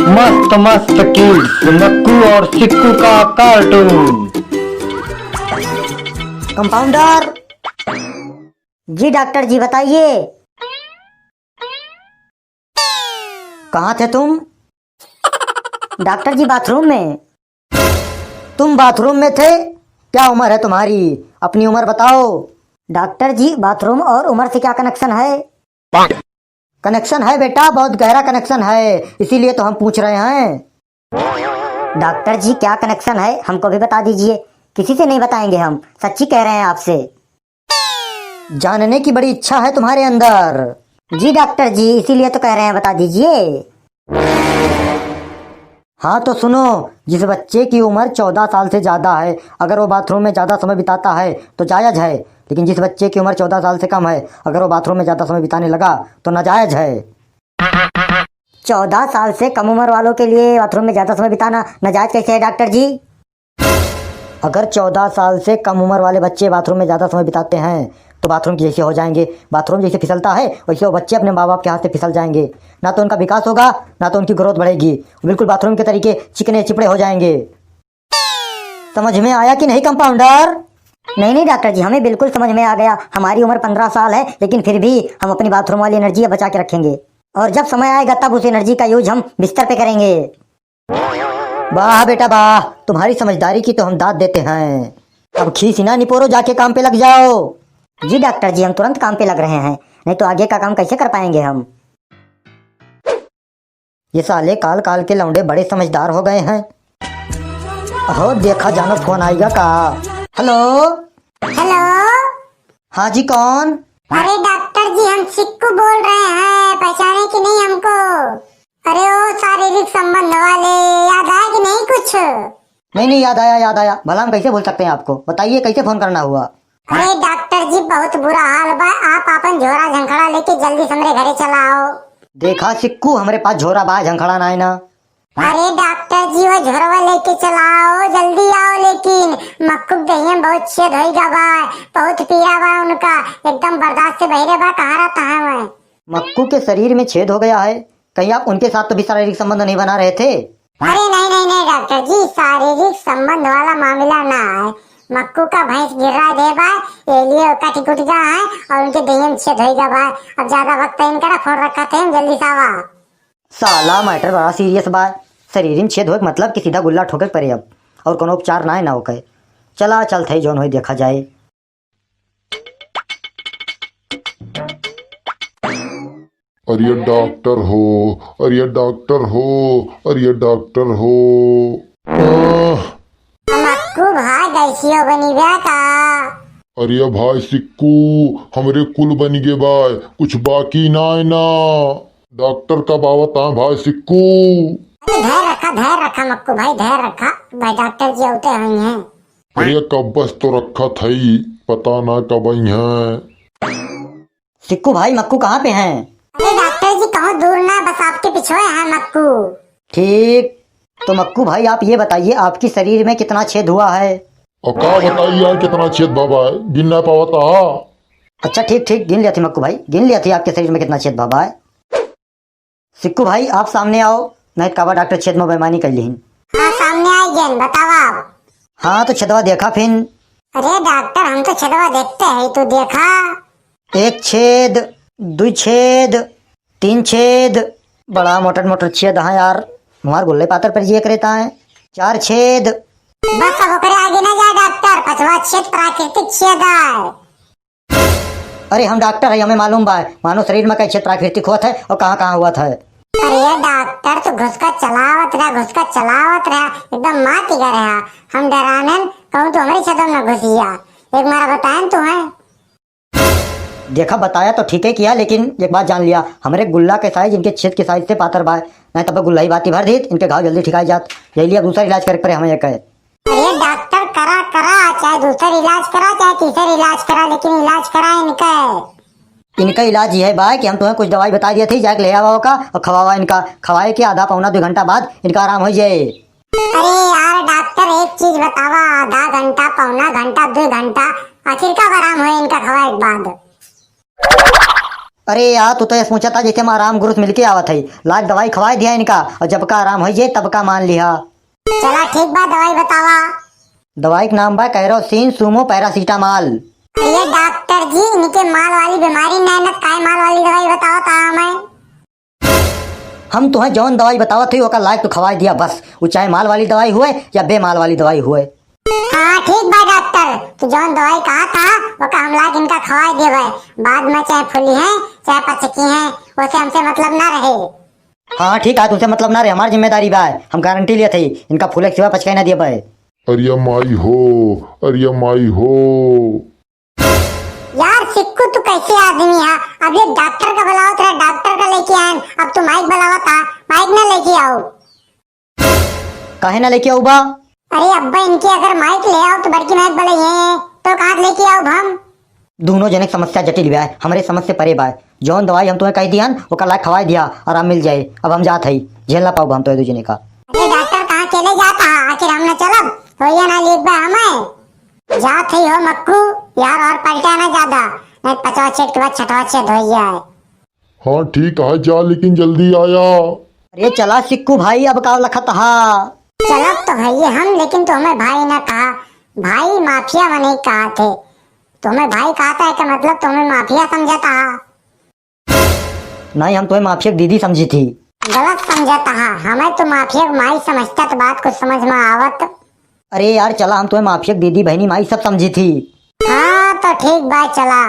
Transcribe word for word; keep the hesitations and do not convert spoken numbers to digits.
मस्त मस्त किड्स, मक्कू और सिक्कू का कार्टून। कंपाउंडर। जी डॉक्टर जी, बताइए। कहाँ थे तुम? डॉक्टर जी, बाथरूम में। तुम बाथरूम में थे? क्या उम्र है तुम्हारी? अपनी उम्र बताओ। डॉक्टर जी, बाथरूम और उम्र से क्या कनेक्शन है? कनेक्शन है बेटा, बहुत गहरा कनेक्शन है, इसीलिए तो हम पूछ रहे हैं। डॉक्टर जी, क्या कनेक्शन है, हमको भी बता दीजिए। किसी से नहीं बताएंगे हम, सच्ची कह रहे हैं आपसे। जानने की बड़ी इच्छा है तुम्हारे अंदर। जी डॉक्टर जी, इसीलिए तो कह रहे हैं, बता दीजिए। हाँ तो सुनो, जिस बच्चे की उम्र चौदह साल से ज्यादा है, अगर वो बाथरूम में ज्यादा समय बिताता है तो जायज है, लेकिन जिस बच्चे की उम्र चौदह साल से कम है, अगर वो बाथरूम में ज्यादा समय बिताने लगा तो नाजायज है। चौदह साल से कम उम्र वालों के लिए बाथरूम में ज्यादा समय बिताना नाजायज कैसे है डॉक्टर जी? अगर चौदह साल से कम उम्र वाले बच्चे बाथरूम में ज्यादा समय बिताते हैं तो बाथरूम की जैसे हो जाएंगे। बाथरूम जैसे फिसलता है वैसे वो बच्चे अपने माँ बाप के हाथ से फिसल जाएंगे। ना तो उनका विकास होगा, ना तो उनकी ग्रोथ बढ़ेगी, बिल्कुल बाथरूम के तरीके चिकने चिपड़े हो जाएंगे। समझ में आया कि नहीं कंपाउंडर? नहीं नहीं डॉक्टर जी, हमें बिल्कुल समझ में आ गया। हमारी उम्र पन्द्रह साल है, लेकिन फिर भी हम अपनी बाथरूम वाली एनर्जी बचा के रखेंगे, और जब समय आएगा तब उस एनर्जी का यूज हम बिस्तर पे करेंगे। वाह बेटा वाह, तुम्हारी समझदारी की तो हम दाद देते हैं। अब खीसी ना निपोरो, जाके काम पे लग जाओ। जी डॉक्टर जी, हम तुरंत काम पे लग रहे हैं, नहीं तो आगे का काम कैसे कर पाएंगे हम? ये साले काल काल के लौंडे बड़े समझदार हो गए हैं। हो देखा जानो फोन आएगा का। हेलो। हेलो। हाँ जी, कौन? अरे डॉक्टर जी, हम सिक्कू बोल रहे हैं, पहचाने कि नहीं हमको? अरे ओ शारीरिक संबंध वाले, याद आया कि नहीं कुछ? नहीं नहीं, याद आया, याद आया, भला हम कैसे भूल सकते हैं आपको? बताइए कैसे फोन करना हुआ। अरे डॉक्टर जी, बहुत बुरा हाल बा, आप आपन झोरा झंखड़ा लेके जल्दी से हमरे घरे चला आओ। देखा सिक्कू, हमरे पास झोरा बा, झंखड़ा ना है ना। अरे डॉक्टर जी, वो झोरवा लेके चला आओ, जल्दी आओ, लेकिन मक्कू के देहिया में बहुत छेद होई गा बा, बहुत पीड़ा बा उनका, एकदम बर्दाश्त से बहिरे बा, कहाँ रहता है वह? मक्कू के शरीर में छेद हो गया है, कहीं आप उनके साथ तो भी शारीरिक संबंध नहीं बना रहे थे? अरे नहीं नहीं नहीं डॉक्टर जी, शारीरिक संबंध वाला मामला ना है। मक्कू का भैंस गिर्रा दे बा, ये लिए ओका ठिकुट गा है और उनके देह में छेद होई गा बा। अब ज्यादा वक्त नहीं करा, फोन रखा थे, जल्दी से आवा। साला मैटर बड़ा सीरियस बा। शरीर में छेद होए के मतलब कि सीधा गुल्ला ठोके के परे अब, और कोनो उपचार ना है ना ओके। चला चल थे, जौन होई देखा जाए। अरे डॉक्टर हो, अरे डॉक्टर हो, अरे डॉक्टर हो। आह! मक्कू भाई, गैसियो बनी बा का? अरे भाई सिक्कू, हमरे कुल बनी गे बा, कुछ बाकी ना है ना। डॉक्टर कब आवत है भाई सिक्कू? अरे धैर्य रखा, धैर्य रखा मक्कू भाई, धैर्य रखा भाई, डॉक्टर जी आते हैं। अरे कब बस तो रखा थई, पता ना कब आई हैं। सिक्कू भाई, मक्कू कहाँ पे हैं? अरे डॉक्टर जी, कहूँ दूर ना, बस आपके पिछुए हैं मक्कू। ठीक, तो मक्कू भाई, आप ये बताइए, आपकी शरीर में कितना छेद हुआ है? और का बताइए यार, कितना छेद भवा है, गिन ना पावत हा। अच्छा, ठीक, ठीक, गिन लिया थी मक्कू भाई, गिन लिया थी आपके शरीर में कितना छेद भवा है। सिक्कू भाई, आप सामने आओ, नहीं तो काबा डॉक्टर छेद में बेईमानी कर लीन। हाँ, सामने आई गेन, बतावा आप। हाँ, तो छेदवा देखा फिन। अरे डॉक्टर, हम तो छेदवा देखते हैं, तू देखा। एक छेद, दुई छेद, तीन छेद। बड़ा मोटर मोटर छेद है यार, हमार गुल्ले पातर पर जिए करे ताए। चार छेद। बस अब ओकरे आगे ना जा डॉक्टर, पचवा छेद प्राकृतिक छेद है। अरे हम डॉक्टर है, हमें मालूम बा, मानव शरीर में कई छेद प्राकृतिक होत है और कहाँ कहाँ होत है। अरे डॉक्टर, तू घुसका चलावत रहा, घुसका चलावत रहा, एकदम माती का रहा। हम डरानन, कहूँ तो हमारे छेदम न घुसिया। एक मारा बताएं तू है। देखा, बताया तो ठीक है किया, लेकिन एक बात जान लिया, हमरे गुल्ला के साइज इनके छेद के साइज से पातर बा, नहीं तब गुल्ला ही बाती भर देत, इनके घाव जल्दी ठिकाई जात। यही लिए अब दूसरा इलाज करे पड़े हमें एक है। अरे डॉक्टर, करा करा, चाहे दूसर इलाज करा, चाहे तीसर इलाज करा, लेकिन इलाज करा इनका। इनका इलाज यह बा कि हम तुम्हें कुछ दवाई बता दिए थे, जाके ले आवा का और खवावा इनका। खवाए के आधा पौना दो घंटा बाद इनका आराम हो जाए। अरे यार डॉक्टर, एक चीज बतावा, आधा घंटा, पौना घंटा, दो घंटा, आखिर कब आराम होए इनका खवाए के बाद? अरे यार, तू तो ये सोचा था जैसे हम आराम गुरु से मिलके आवत है, लाग दवाई खवाए दिया इनका, और जब का आराम हो जाए तब का मान लिया। चला ठीक बा, दवाई बतावा। दवाई के नाम बा कैरोसिन सूमो पैरासीटामॉल। ये डॉक्टर जी, इनके माल वाली बीमारी नहीं न, काय माल वाली दवाई बतावा था हमें? हम तुहें जौन दवाई बतावत हई, ओकर लायक तू खवाए दिया बस। वो चाहे माल वाली दवाई हुए या बेमाल वाली दवाई हुए। हाँ, ठीक बा डॉक्टर, तू जौन दवाई कहा था, ओका हम लायक इनका खवाए देबे। बाद में चाहे फूली हैं, चाहे पचकी हैं, ओसे हमसे मतलब ना रहे। हाँ, ठीक है, तुमसे मतलब ना रहे, हमार जिम्मेदारी बा। हम गारंटी लेत हई, इनका फूले के सिवा पचकाई ना दिए बे। अरे माई हो, अरे माई हो। यार सिक्कू, तू कैसे आदमी है? अब ये डॉक्टर का बुलावत रहे, डॉक्टर का लेके आए, अब तू माइक बुलावत है, माइक ना लेके आओ। काहे ना लेके आऊ बा? अरे अब्बा, इनके अगर माइक ले आओ तो बड़की माइक बुलाइए, तो कहाँ से लेके आओ हम? दोनों जने के समस्या जटिल बा, हमरे समझ से परे बा। जौन दवाई हम तुम्हें कह दिहन, ओकर लायक खवाए दिया, आराम मिल जाए। अब हम जात हई, झेल ना पाऊ हम तो दो जने का। अरे डॉक्टर, कहाँ चले जाता है? आखिर हम न चलब, होइए ना लेट बा हमें। जात ही हो मक्कू, यार और पलटा ना ज्यादा, नहीं पचवा छेद के बाद छठवा छेद हो जाए। हाँ ठीक है, जा लेकिन जल्दी आया। अरे चला सिक्कू भाई, अब का लखत हा? चलब तो है ये हम, लेकिन तो हमें भाई ना कहा, भाई माफिया मने कहा थे। तो हमें भाई कहता है कि मतलब तो हमें माफिया समझता हा। नहीं, हम तुम्हें माफिया की दीदी समझी थी। गलत समझता हा, हमें तो माफिया की माई समझता तो बात कुछ समझ में आवत। अरे यार चला, हम तुम्हें माफिया की दीदी बहनी माई सब समझी थी। हाँ तो ठीक बा, चला।